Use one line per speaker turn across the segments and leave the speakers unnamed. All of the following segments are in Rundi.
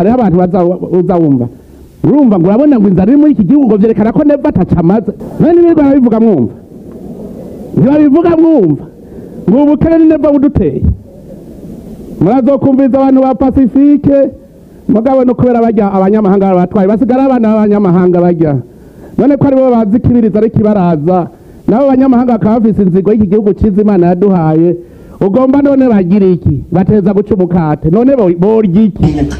Hariho abantu bazawumva urumva ngo urabona ngo inzara iri muri iki gihugu ngo vyerekana ko Neva atacamaze. None ntibirirwa barabivuga mwumva, ntibabivuga mwumva ngo ubukene ni Neva buduteye. Murazokumviriza abantu ba Pacifique mugabo no kubera barya abanyamahanga batwaye basigara abana b'abanyamahanga barya, none ko aribo bazi kibiriza ariko ibaraza nabo abanyamahanga bakaba bafise inzigo y'iki gihugu ciza Imana yaduhaye. Ugomba none bagira iki? Bateza guca umukate, none borya iki?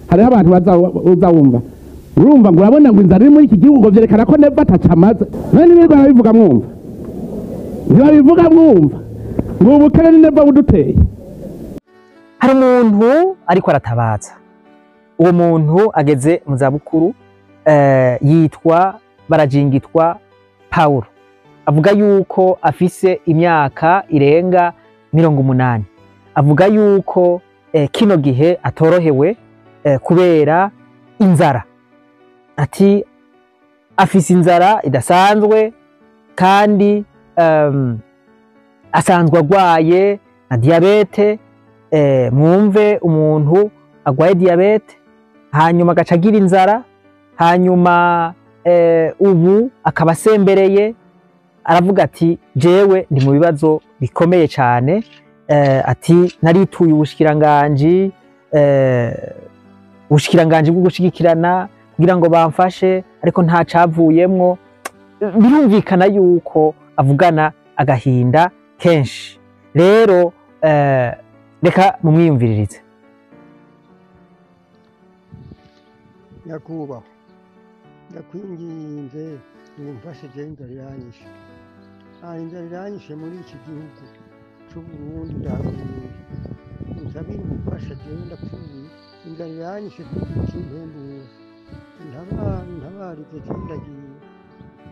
Hariho abantu bazawumva urumva ngo urabona ngo inzara iri muri iki gihugu ngo vyerekana ko Neva atacamaze. None ntibirirwa barabivuga mwumva, ntibabivuga mwumva ngo ubukene ni Neva buduteye.
Hari umuntu ariko aratabaza, uwo muntu ageze mu zabukuru, yitwa Barajingitwa Paulo, avuga yuko afise imyaka irenga 80, avuga yuko kino gihe atorohewe kubera inzara. Ati afise inzara idasanzwe kandi asanzwe agwaye na diabete. Mwumve umuntu agwaye diabete hanyuma agaca agira inzara, hanyuma ubu akaba asembereye. Aravuga ati jewe ndi mu bibazo bikomeye cyane, ati narituye ubushikiranganji, ubushikiranganji bwo gushigikirana kugira ngo bamfashe, ariko nta cavuyemwo. Birumvikana yuko avugana agahinda kenshi. Rero reka mumwiyumviririze.
Nyakubahwa, ndakwinginze nimumfashe, jewe inzara iranyishe. Inzara iranyishe muri iki gihugu c'Uburundi, ndahaguye unsabire ubufasha, jewe ndapfuye, inzara iranyishe kukimpembura, ntabarize, jewe ndagiye,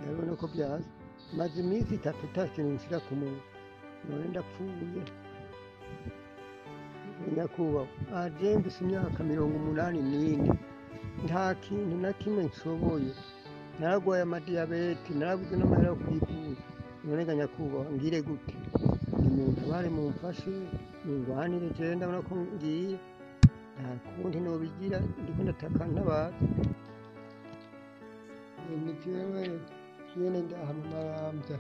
ndabona ko byaza. Maze iminsi 3 ata kintu nshira ku munwa, none ndapfuye. Nyakubahwa, jewe mfise imyaka 84, nta kintu na kimwe nshoboye, naragwaye amadiyabete, narabuze n'amahera yo kwivuza. None ga nyakubahwa ngire gute? Nimuntabare, mumfashe, mungwanire, jewe ndabona ko ngiye, nta kundi nobigira, ndiko ndataka ntabaza. Ni jewe nyene ndaha mu Maramvya,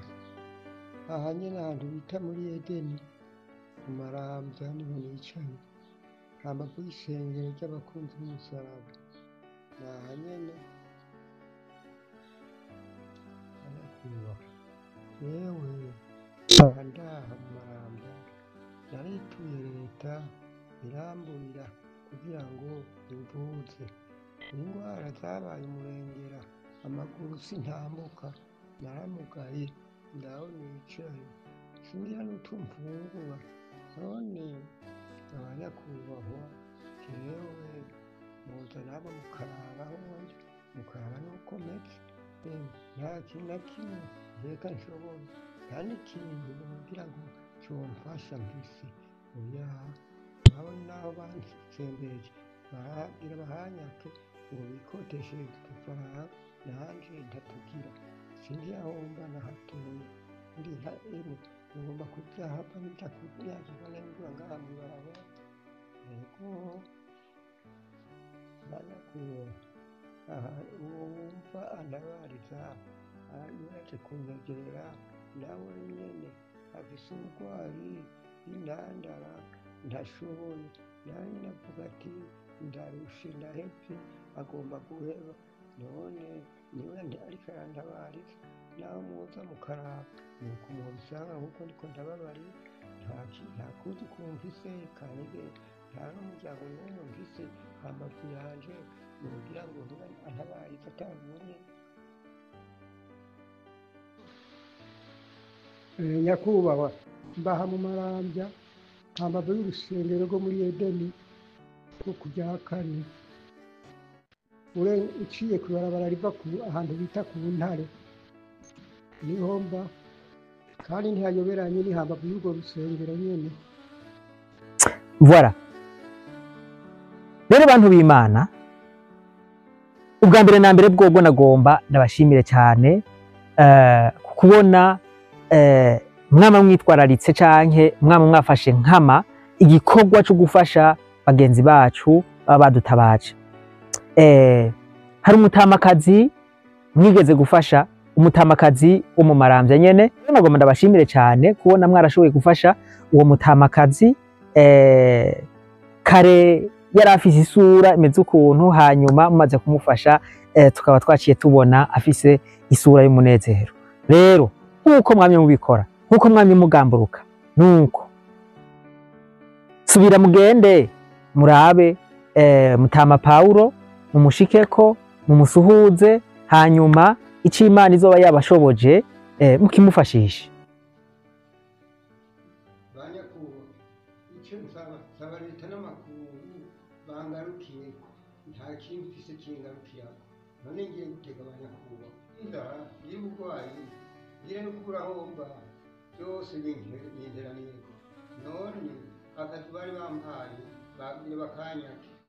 aha nyene ahantu bita muri Edeni mu Maramvya niho nicaye, hambavu y'isengero ry'abakunzi b'umusaraba, naha nyene. Nyakubahwa, jewe aha ndaha mu Maramvya narituye leta iramburira kugira ngo imvuze indwara zabaye umurengera, amaguru sintambuka, naramugaye, ndaho nicaye singira n'utu mfungura. None abanyakubahwa, jewe muza nabo mukaraba aho ndi, mukaraba n'uko meze, nta kintu na kimwe reka nshoboye, nta n'ikintu nogira ngo comfasha mfise, oya. Abo naho bansembeje baragira bahanyake ngo bikoteshereze udufaranga, nanje ntatugira, sinzi aho mba na hatoya, ndi emwe ngomba kuzahava nja kunyagirwa n'imvura ngaha mw'ibarabara. Yego banyakubahwa, aha uwo wumva antabariza yaje kunyegera, nawe nyene afise ubugwayi bw'intandara, ntashoboye. Nawe navuga ati ndarushe, ndahevye, agomba guheba, none niwe ariko arantabariza. Naho muza mukaraba nuko mubisanga nkuko ndiko ndababarira, nta kundi kumvise kanige, nta n'umuryango n'umwe mfise hambavu yanje nogira ngo antabarize atabonye. Nyakubahwa, mbaha mu Maramvya hambavu y'urusengero rwo muri Edeni rwo ku rya kane, uciye kw'ibarabara riva ahantu bita ku Ntare, niho mba, kandi ntihayoberanye, ni hambavu y'urwo rusengero nyene.
Voilà. Rero bantu b'Imana, ubwa mbere na mbere bwobwo nagomba ndabashimire cyane kubona mwama mwitwararitse canke mwama mwafashe nkama igikorwa cyo gufasha bagenzi bacu baba badutabaje. Hari umutamakazi mwigeze gufasha, umutamakazi wo mu Maramvya nyene. Nagomba ndabashimire cyane kubona mwarashoboye gufasha uwo mutamakazi. Kare yari afise isura imeze ukuntu, hanyuma mumaze kumufasha tukaba twaciye tubona afise isura y'umunezero. Rero nk'uko mwamye mubikora, nk'uko mwamye mugamburuka, nuko subira mugende murabe mutama Paulo, mumushikeko, mumusuhuze, hanyuma icyo Imana izoba yabashoboje mukimufashishe.
Banyakubahwa, icyo nsaba, nsaba leta n'amakungu bangarukiyeko. Nta kintu mfise kingarukiyako. None ngiye gutega, banyakubahwa? Inzara, ngira uburwayi, ngira no kubura aho mba, byose binteraniyeko. None akazi bari bampaye bagumye bakanyaka.